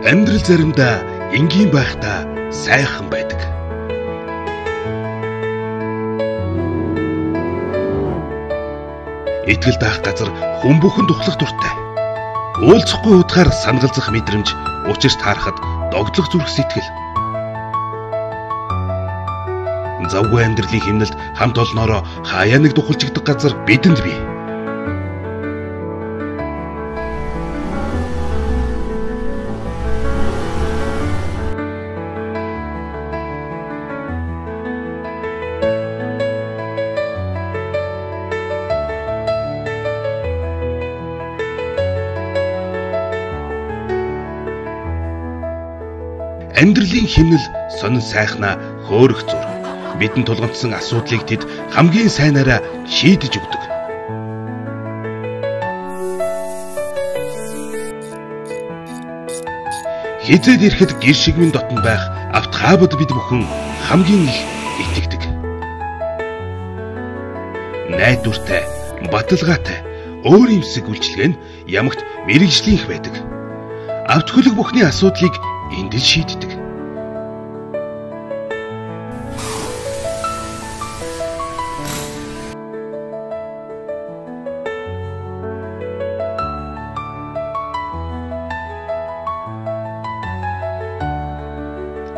Амьдрал заримдаа энгийн байхдаа сайхан байдаг. Итгэл даах газар хүн бүхэн тухлах дуртай. Уулзахгүй удахаар сангалзах мэдрэмж, учирт харахад догдлох зүрх сэтгэл. Завгүй амьдралын хэмнэлд хамт олноороо хаяа нэг духалжигдах газар бидэнд бий. Амьдралын хэмнэл сонин сайхнаа хөөрөх зүр. Бидэнд тулгамдсан асуудлыг тэд хамгийн сайнаараа шийдэж өгдөг. Хизээд ирэхэд гэр шигмэн дотн байх автхаабад бид бүхэн хамгийн их итгэдэг. Найдвартай, баталгаатай, өөр юмсэг үйлчилгээ нь ямагт мэрэгжлийнх байдаг. Авт хөлөг бүхний асуудлыг энд л шийддэг.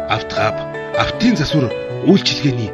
Автхаб, автын засвар үйлчилгээний